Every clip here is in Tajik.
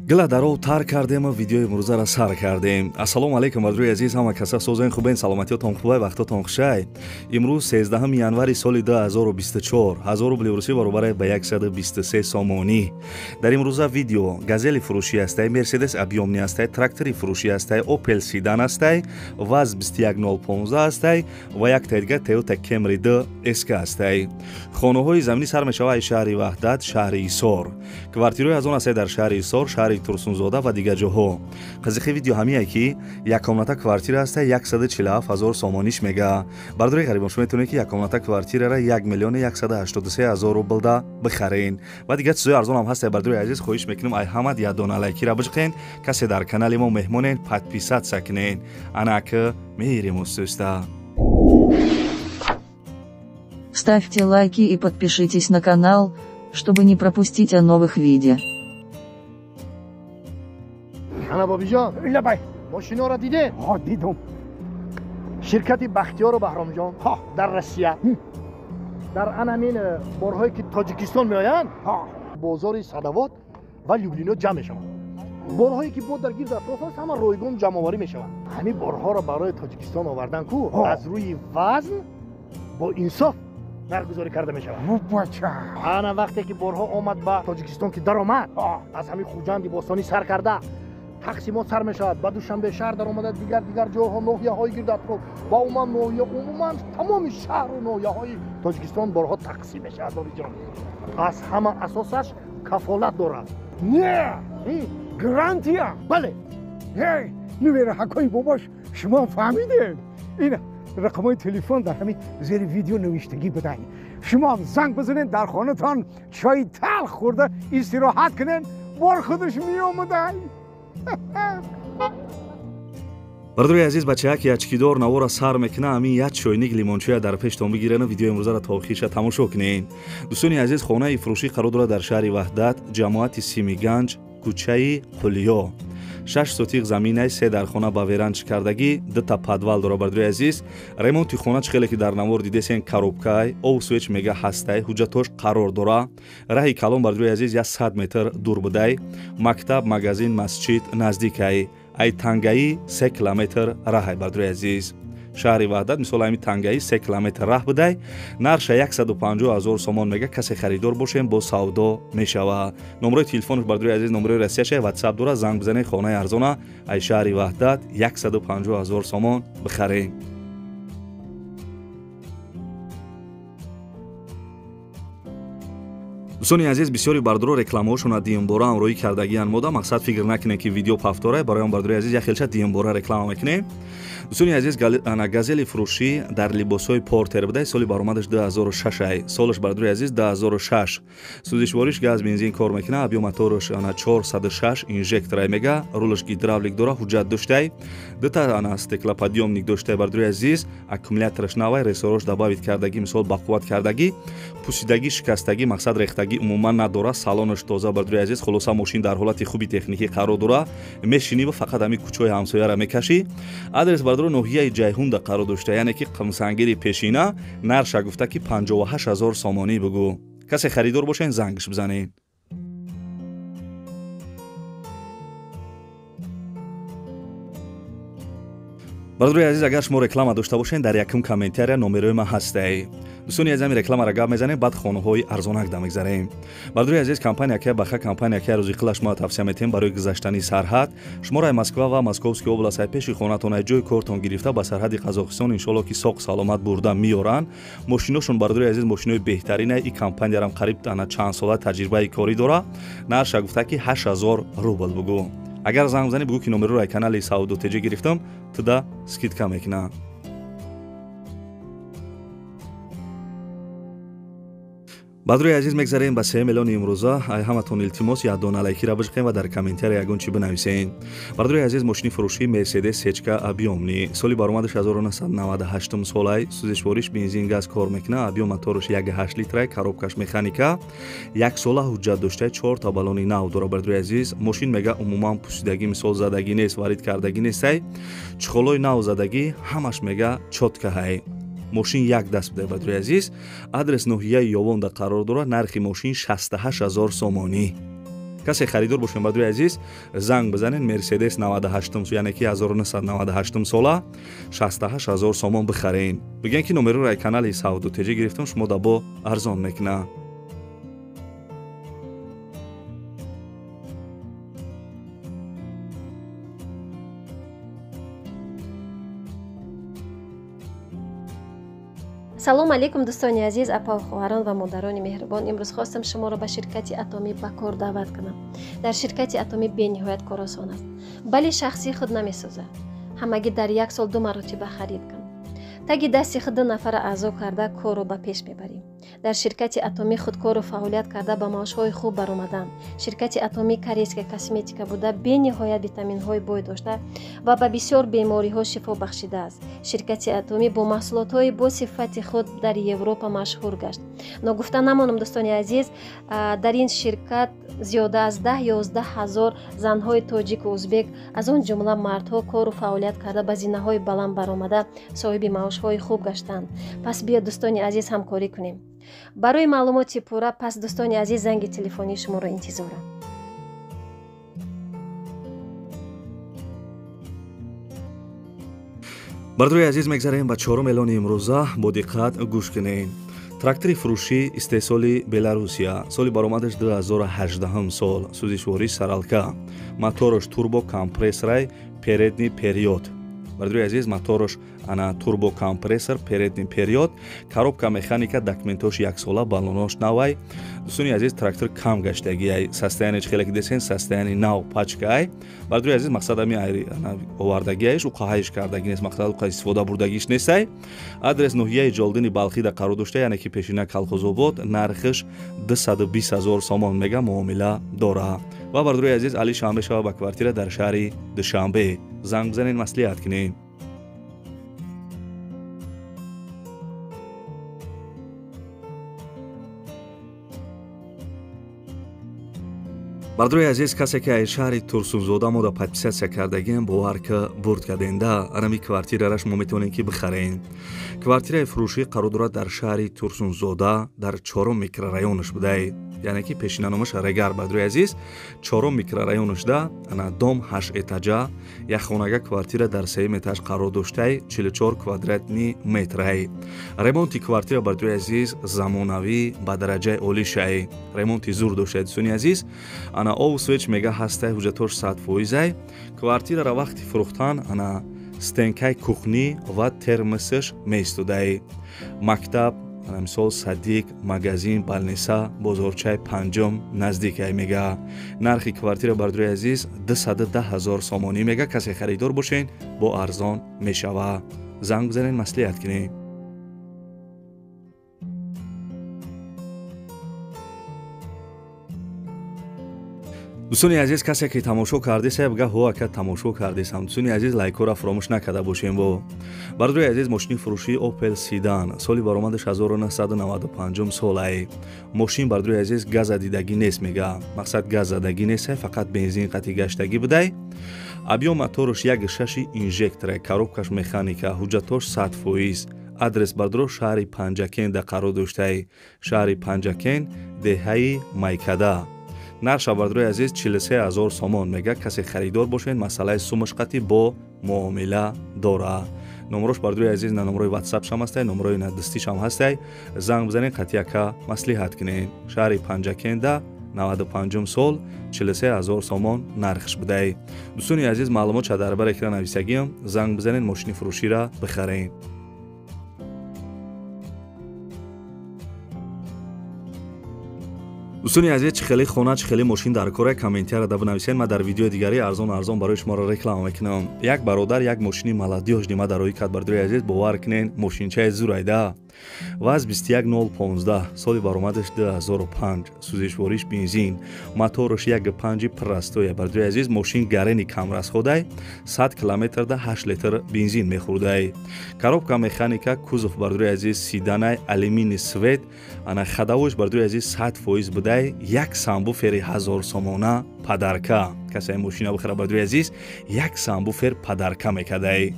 Гила даров тар кардем ва видеои имрӯзаро сар кардем. Ассалому алайкум бардорои азиз, ҳама каса созен хубен, саломатиётон хубай, вақтотон хушай. Имрӯз 13 январи соли 2024, 1000 рубли русӣ баробар ба 123 сомонӣ. Дар имрӯза видео газели фурӯшӣ ҳастай, Мерседес объёмный ҳастай, трактори фурӯшӣ ҳастай, Opel седан ҳастай, ВАЗ 21015 ҳастай ва як дигар Toyota Camry 2 SK ҳастай. Хонаҳои заминӣ сар мешавад аз шаҳри Ваҳдат, шаҳри Исор. Квартираҳои аз он ҳастай дар шаҳри Исор, шаҳри Турсунзода ва дигар ҷоҳо. Қызиқи видео ҳамие ки яккомната квартира ҳаста 147 ҳазор сомониш мега. Бардори ғарибон, шумо метавонед ки яккомната квартирара 1 183 ҳазор рублда бихарен. Ва дигар чизои арзон ҳам ҳаста. Бардори азиз, хоҳиш мекунем ай ҳамад як дона лайкира биҷиқен, касе дар канали мо меҳмонен, подписаться кунен. Анак меҳирем устуста. Ставьте лайки и подпишитесь на канал, чтобы не пропустить о новых видео. Ана бобиҷон, лабай, мошиноро дидед? Ҳо, дидум. Ширкати Бахтиёру Баҳромҷон ҳо дар Россия дар анамин борҳое ки Тоҷикистон меоянд, ҳо бозори Садавод ва Люблино ҷамъ мешаванд. Борҳое ки бо дар гирд атроф аст, ҳама ройгон ҷамъоварӣ мешаванд. Ҳамин борҳоро барои Тоҷикистон овардан ку аз рӯи вазн бо инсоф нархгузорӣ карда мешавад. Бача, ана вақте ки борҳо омад ба Тоҷикистон ки даромад, аз ҳамин Хуҷанди бостонӣ сар карда тақсимот сар мешавад, ба Душанбе шаҳр даромада, дигар ҷойҳо, ноҳияҳои гирд атроф ва умуман ноҳия, умуман тамоми шаҳру ноҳияҳои Тоҷикистон борҳо тақсим мешавад. Бобиҷон, аз ҳама асосаш кафолат дорад. Не, гарантия. Бале. Эй, нувераҳакҳои бобош, шумо фаҳмидед? Ин рақамҳои телефон дар ҳамин зери видео навиштагӣ будан. Шумо занг бизанед, дар хонатон чойи талх хӯрда истироҳат кунед, бор худаш меомадай. Бардори азиз, бачаяк ячкидор навора сар мекуна, ҳамин як чойник лимончоя дар пештон бигирану видеои имрӯзаро то охирша тамошо кунед. Дӯстони азиз, хонаи фурӯшӣ қарор дорад дар шаҳри Ваҳдат, ҷамоати Симиганҷ, кӯчаи Қулиё. 6 сотиқ заминай, 3 дар хона ба веранч кардагӣ, 2 подвал дора. Бардори азиз, ремонти хона чӣ хеле ки дар навор дидесен, коробкай, ов свеч мега ҳастай, ҳуҷҷатош қарор дора. Раҳи калон, бардори азиз, 100 метр дур будай. Мактаб, магазин, масҷид наздикай. Ай тангаӣ 3 километр раҳай. Бардори азиз, шаҳри Ваҳдат, мисол ҳамин тангаӣ 3 километр раҳ будай. Нарша 150 ҳазор сомон мега. Касе харидор бошем, бо савдо мешавад. Номрои телефонш, бардори азиз, номрои Россияша, ватсап дора, занг бизанед, хонаи арзона ай шаҳри Ваҳдат 150 ҳазор сомон бихарем. Дӯстони азиз, бисёри бардоро рекламаҳошона диюмбора ҳамроҳӣ кардагиян мода. Мақсад фикр накунед ки видео пафтора. Барои он, бардори азиз, як хелча диюмбора реклама мекунем. Дӯстони азиз, газели фурӯшӣ дар либосҳои портер будай, соли баромадаш 2006, солаш, бардори азиз, 2006. Сӯзишвориш газ, бензин кор мекунад, объём мотораш 406, инжекторай мега, рулаш гидравлик дора, ҳуҷҷат доштай, дута ана стеклоподъёмник доштай. Бардори азиз, аккумулятораш навай, рессорош добавить кардагӣ, мисол бақувват кардагӣ, пусидагӣ, шикастагӣ, мақсад рехтагӣ умуман надора, салонаш тоза. Бардори азиз, хулоса мошин дар ҳолати хуби техникӣ қарор дора. Мешинӣ ва фақат ҳамин кӯчаҳои ҳамсояра мекашӣ. Адрес, бардоро, ноҳияи Ҷайҳунда қарор дошта, яъне ки Қимсангири пешина. Нарша гуфта ки 58 ҳазор сомонӣ бугӯ. Касе харидор бошен, зангш бизанед. Бардори азиз, агар шумо реклама дошта бошед, дар якум комментария номерои ман ҳастай. Дӯстони азиз, ҳамин рекламаро гап мезанем, баъд хонаҳои арзонак да мегзарем. Бардори азиз, компания ки баха, компания ки рӯзи қилаш мо тавсия метем барои гузаштани сарҳад. Шуморо ай Москва ва Московский област, ай пеши хонатон, ай ҷои кортон гирифта ба сарҳади Қазоқистон иншоалло ки соқ саломат бурда меоранд. Мошиношон, бардори азиз, мошинои беҳтарина. И компаниярам қариб ана чанд сола таҷрибаи корӣ дора. Нарша гуфта ки 8000 рубл бугӯ. Агар занг бизанӣ, бугӯ ки номероро ай канали Савдо ТЖ гирифтам, туда скидка мекунам. Бардори азиз, мегзарем ба 3 миллиони имрӯза. Ай ҳаматон илтимос, як дона лайкира биҷиқем ва дар комментария ягон чӣ бинависен. Бардори азиз, мошини фурӯшӣ Мерседес сечка объёмный, соли баромадаш 1998 солай, сӯзишвориш бензин, газ кор мекунад, объём мотораш 1,8 литрай, коробкаш механика, як сола ҳуҷҷат дошта, 4 та баллони нав дора. Бардори азиз, мошин мега умуман пусидагӣ, мисол задагӣ нест, варид кардагӣ нестай, чехолои нав задагӣ, ҳамаш мега чёткаҳай. Мошин як даст буда. Бардори азиз, адрес ноҳияи Ёвонда қарор дорад. Нархи мошин 68 ҳазор сомонӣ. Касе харидор бошем, бародари азиз, занг бизанед. Мерседес 98, яъне ки 1998 сола, 68 ҳазор сомон бихарен. Бигӯен ки номероро ай канали Савдо ТЖ гирифтам, шумо дабо арзон мекуна. Салом алейкум, дӯстони азиз, апаву хоҳарон ва модарони меҳрубон. Имрӯз хостам шуморо ба ширкати Атомӣ ба кор даъват кунам. Дар ширкати Атомӣ бениҳоят кор осон аст, бале шахсии худ намесозад. Ҳамагӣ дар як сол 2 маротиба харид кун. Таги дасти худ 2 нафара аъзо карда корро ба пеш мебарем. Дар ширкати Атомӣ худкору фаъолият карда ба маошҳои хуб баромадам. Ширкати Атомӣ корейская косметика буда, бениҳоят витаминҳои бой дошта ва ба бисёр бемориҳо шифо бахшидааст. Ширкати Атомӣ бо маҳсулотҳои бо сифати худ дар Европа машҳур гашт. Ногуфта намонам, дӯстони азиз, дар ин ширкат зиёда аз 10-11 ҳазор занҳои тоҷику узбек, аз он ҷумла мардҳо, кору фаъолият карда ба зинаҳои баланд баромада соҳиби маошҳои хуб гаштанд. Пас биё, дӯстони азиз, ҳамкорӣ кунем. Барои маълумоти пурра пас, дӯстони азиз, занги телефонии шуморо интизорам. Бародари азиз, мегзарем ба чорум эълони имрӯза. Бо диққат гӯш кунем. Трактори фурӯшӣ истеҳсоли Беларусия, соли баромадаш 2018 сол, сӯзишворӣ саралка, моторош турбо компрессорай, передний период. Бародари азиз, моторош ана турбокомпрессор, передний период, коробка механика, документош яксола, баллонош навай. Дӯстони азиз, трактор кам гаштагиай, состояние хеле ки десен, состояние нав пачкаай. Бародари азиз, мақсад ами овардагиаш, уқаҳайш кардаги нест, мақсад уқа истифода бурдагиш нестай. Адрес ноҳияи Ҷолдини Балхида қарор дошта, яъне ки пешина Колхозобод, нархиш 220 ҳазор сомон мега, муомила дора. Ва бародари азиз, али шанбе шава ба квартира дар шаҳри Душанбе. Занг бизанед, маслиҳат кунем. Бародари азиз, касе ки аз шаҳри Турсунзода мода подписатсия кардагиам, бовар ка бурд карденда. Анами квартирараш мо метавонем ки бихарем. Квартираи фурӯшӣ қарор дорад дар шаҳри Турсунзода, дар чорум микрорайонаш будай, яъне ки пешинаномаш Регар. Бародари азиз, чорум микрорайонашда ана дом 8 этажа, як хонага квартира дар сеюм этаж қарор доштай, 44 квадратни метрай. Ремонти квартира, бародари азиз, замонавӣ ба дараҷаи олӣ шай, ремонти зур доштай, дӯстони азиз. Ана ов свеч мега ҳастай, ҳуҷҷатош 100%. Квартирара вақти фурӯхтан ана стенкаи кухнӣ ва термосаш меистодай. Мактаб, ана мисол садик, магазин, балниса, бозорчаи панҷум наздикай мега. Нархи квартира, бародари азиз, 210 ҳазор сомонӣ мега. Касе харидор бошен, бо арзон мешава. Занг бизанед, маслиҳат кунед. Дӯстони азиз, касе ки тамошо кардеса, бга ҳо ака тамошо кардесам. Дӯстони азиз, лайкҳоро фаромӯш накарда бошем. Бо бародари азиз, мошини фурӯшии Opel Sedan, соли баромадаш 1995 солай. Мошин, бародари азиз, газадидагӣ нест мега. Мақсад газзадагӣ нест, фақат бензин қатъи гаштагӣ будай. Объём мотораш 1.6 инжектора, коробкаш механика, ҳуҷҷатош 100%. Адрес бардоро шаҳри Панҷакенда қарор доштай. Шаҳри Панҷакент, деҳаи Майкада. Нарша, бародари азиз, 43 ҳазор сомон мега. Касе харидор бошед, масъалаи сумаш қатъи бо муомила дора. Номрош, бародари азиз, на номрои WhatsApp шам ҳастай, номрои на дастишам ҳастай. Занг бизанед, қатъи ака маслиҳат кунед. Шаҳри Панҷакенда, 95 сол, 43 ҳазор сомон нархш будай. Дӯстони азиз, маълумот ша дар бар экран нависагиам. Занг бизанед, мошини фурӯшира бихаред. Дӯстони азиз, чӣ хеле хона, чӣ хеле мошин дар кора, комментария да бинависед. Ман дар видеои дигари арзон арзон барои шуморо реклама мекунам. Як бародар як мошини молодёж нима дароӣ кард, бародари азиз, бовар кунед, мошинчаи зурайда. Ваз 21015, соли баромадаш 2005, сӯзишвориш бензин, мотораш 1.5 простоя. Бародари азиз, мошин гарени камрасходай, 100 километрда 8 литр бензин мехӯрдай. Коробка механика, кузов, бародари азиз, седанай, алюминий свет, ана ходовойш, бародари азиз, 100% будай, як самбуфери 1000 сомона падарка. Касе мошина бихара, бародари азиз, як самбуфер падарка мекадай.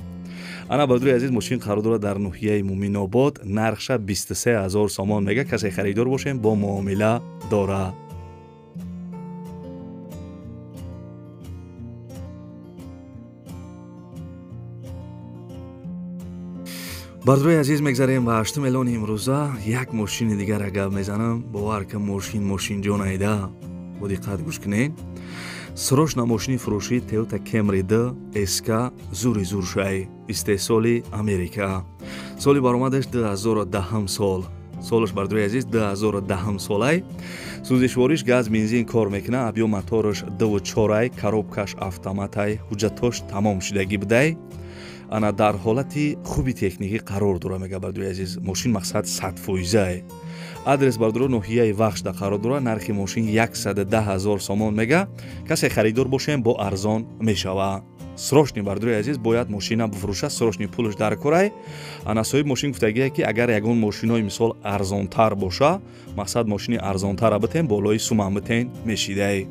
Ана, бародари азиз, мошин қарор дорад дар ноҳияи Муминобод, нархша 23 ҳазор сомон мега. Касе харидор бошем, бо муомила дора. Бардорои азиз, мегзарем ба 8 миллиони имрӯза. Як мошини дигара гап мезанам, бовар ка мошин мошинҷон айда, бо диққат гӯш кунед. Срочно мошини фурӯшӣ Toyota Camry 2 SK зури зуршай, истеҳсоли Америка, соли баромадаш 2010 сол, солаш бардорои азиз 2010 солай. Сӯзишвориш газ, бензин кор мекунад, объём мотораш 2.4, коробкаш автоматай, ҳуҷҷатош тамом шудагӣ будай. Ана дар ҳолати хуби техникӣ қарор дора, мега бардорои азиз. Мошин мақсад 100%. Адрес бардоро ноҳияи Вахшда қарор дора. Нархи мошин 110 000 сомон мега. Касе харидор бошем, бо арзон мешава. Срочный бардорои азиз, бояд мошина бифурӯша, срочный пулаш дар корай. Ана соҳиби мошин гуфтагие, ки агар ягон мошинои мисол арзонтар боша, мақсад мошини арзонтара битен, болои сумам битен мешидай.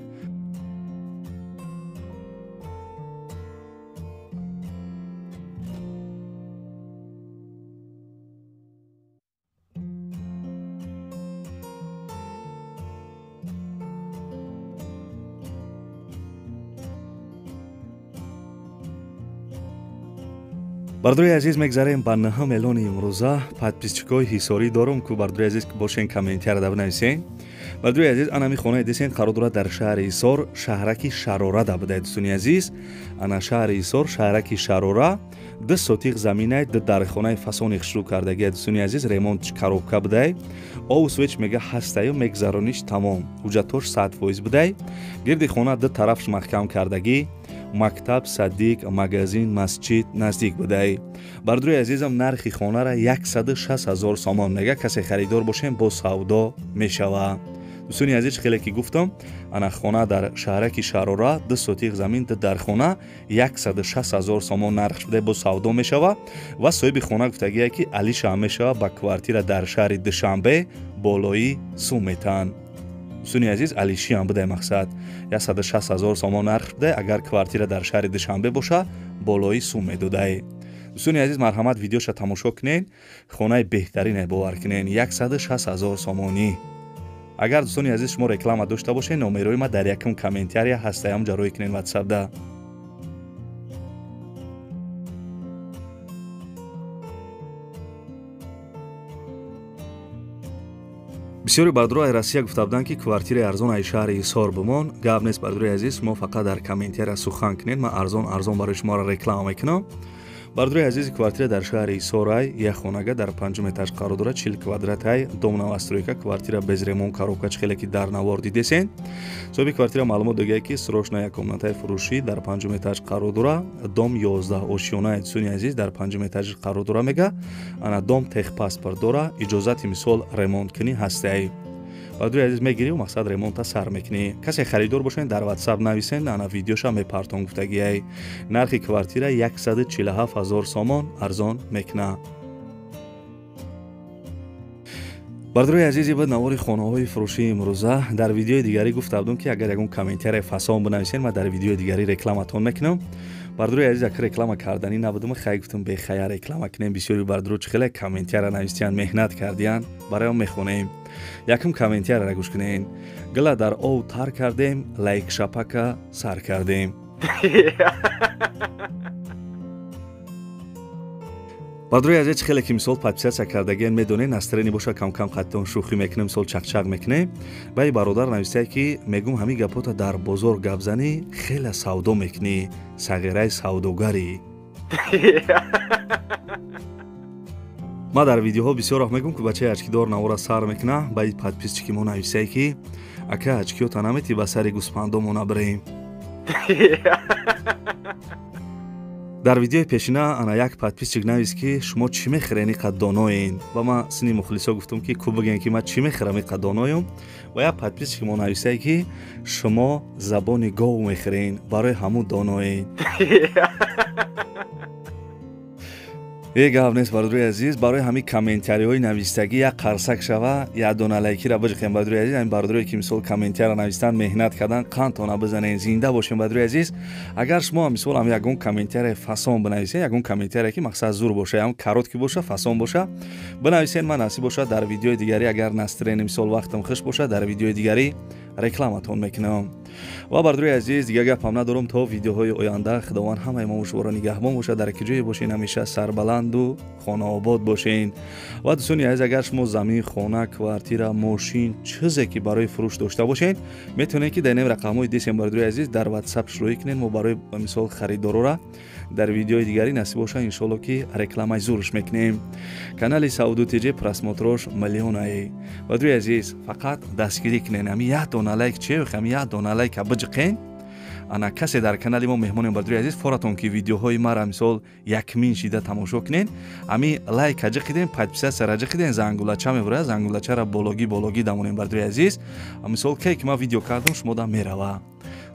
Бардорои азиз, мегзарем ба 9 миллиони имрӯза. Подписчикҳои ҳисорӣ дорум ку, бардорои азиз, бошен, комментария да бинависен. Бардорои азиз, анами хонаи дисен қарор дорад дар шаҳри Ҳисор, шаҳраки Шарора да будай, дӯстони азиз. Ана шаҳри Ҳисор, шаҳраки Шарора, 2 сотиқ заминай, 2 дархонаи фасони хушрӯ кардагия, дӯстони азиз, ремонт коробка будай. Обу свеч мега ҳастаю, мегзарониш тамом, ҳуҷҷатош 100% будай. Гирди хона 2 тарафш маҳкам кардагӣ, мактаб, садик, магазин, масҷид наздик будай. Бардорои азизам, нархи хонара 160 000 сомон мега. Касе харидор бошем, бо савдо мешава. Дӯстони азиз, хеле ки гуфтам, ана хона дар шаҳраки Шарора, 2 сотиқ замин, 2 дархона, 160 000 сомон нархш будай, бо савдо мешава. Ва соҳиби хона гуфтагие, ки алиша мешава ба квартира дар шаҳри Душанбе, болои сум метаҳанд. Дӯстони азиз, алишиам будай, мақсад 160 000 сомон нарх будай, агар квартира дар шаҳри Душанбе боша, болои сум медодай. Дӯстони азиз, марҳамат, видеоша тамошо кунед, хонаи беҳтарине, бовар кунед, 160 000 сомонӣ. Агар дӯстони азиз шумо реклама дошта бошед, номерои ма дар якум комментария ҳастаям, ҷароӣ кунед ватсапда. Бисёри бардорои Россия гуфта буданд, ки квартираи арзон ай шаҳри Ҳисор бимон. Гап нест, бардорои азиз, шумо фақат дар комментария сухан кунед, ман арзон арзон барои шуморо реклама мекунам. Бардорои азиз, квартира дар шаҳри Ҳисорай, як хонага дар 5 этаж қарор дорад, 40 квадратай, дом новостройка, квартира без ремонт, коробка, чӣ хеле ки дар навор дидесен. Соҳиби квартира маълумот догае, ки срочно як комнатаи фурӯшӣ дар 5 этаж қарор дора, дом 11 ошёнаи, дӯстони азиз, дар 5 этаж қарор дора мега. Ана дом техпаспорт дора, иҷозати мисол ремонткунӣ ҳастай. Бардорои азиз, мегирӣ, мақсад ремонта сар мекунӣ. Касе харидор бошен, дар ватсап нависен, ана видеоша мепартон гуфтагиай. Нархи квартира 147 000 сомон, арзон мекуна. Бардорои азизи, буд навори хонаҳои фурӯшии имрӯза. Дар видеои дигарӣ гуфта будум, ки агар ягон комментария фасон бинависен, ман дар видеои дигарӣ рекламатон мекунам. Бардорои азиз, ака реклама карданӣ набудум, хай гуфтум бехая реклама кунем. Бисёри бардоро чӣ хеле комментария навистиян, меҳнат кардиян, барои он мехонем. Якум комментарияро гӯш кунед. Гила дар ов тар кардем, лайк шапака сар кардем. Бардорои азиз, хеле ки мисол подписаться кардагиан медонед, настроение боша, кам-кам қаттон шӯхӣ мекунем, мисол чақчақ мекунем. Баи бародар навистае, ки мегум ҳамин гапота дар бозор гап занӣ, хеле савдо мекунӣ, сағираи савдогарӣ. Ман дар видеоҳо бисёр вақт мегум, ки бачаи очкидор навора сар мекуна. Баи подписчики мо нависае, ки ака очкиёта наметӣ, ба сари гӯспандомо набирем. Дар видеои пешина ана як подписчик навист, ки шумо чӣ мехӯрен, иқад доноен. Ва ман сини мухлисо гуфтум, ки ку бигӯен, ки ман чӣ мехӯрам, иқад доноем. Ва як подписчик мо нависае, ки шумо забони гов мехӯрен, барои ҳамун доноен. Е гап нест, бародарои азиз, барои ҳамин комментариҳои навистагӣ як қарсак шава, як дона лайкира биҷиқем, бародарои азиз. Ҳамин бародарое ки мисол комментария навистан, меҳнат кардан, қандтона бизанен, зинда бошем, бародарои азиз. Агар шумо мисол ҳам ягон комментария фасон бинависен, ягон комментария ки мақсад зур боша, ям короткий боша, фасон боша, бинависен, ман насиб боша дар видеои дигарӣ, агар настроение мисол вақтам хуш боша, дар видеои дигарӣ Рекламатон мекунам. Ва бардори азиз, дигар гапам надорам. То видеоҳои оянда Худованд ҳамаи мо шуморо нигаҳбон бошад. Дар ки ҷое бошен, ҳамеша сарбаланду хонаобод бошен. Ва дӯстони азиз, агар шумо замин, хона, квартира, мошин, чизе ки барои фурӯш дошта бошед, метавонед ки дар ин рақамҳои десем, бардори азиз, дар WhatsApp шурӯъ кунед. Мо барои мисол харидорора дар видеои дигари насиб боша, иншоалло, ки рекламаи зурш мекунем. Канали Сауду ТЖ просмотрош миллионае. Бардори азиз, фақат дастгирӣ кунед. Ҳами як дона лайк че, ҳами як дона лайка биҷиқен. Ана касе дар канали мо меҳмонем, бардори азиз, форатон ки видеоҳои мара мисол якмин шида тамошо кунед, ҳами лайка ҷиқиден, подписаться ҷиқиден, зангулача мебурад, зангулачара бологӣ бологӣ дамонем, бардори азиз. Мисол ке ки ман видео кардам, шумо дам мерава.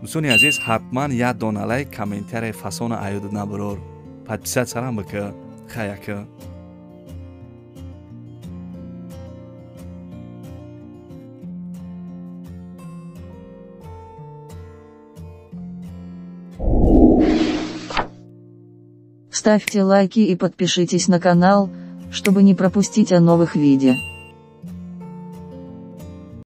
Дӯстони азиз, ҳатман як дона лайк, комментария фасона аёдат набурор, подписаться бика. Хаяка. Ставьте лайки и подпишитесь на канал, чтобы не пропустить о новых видео.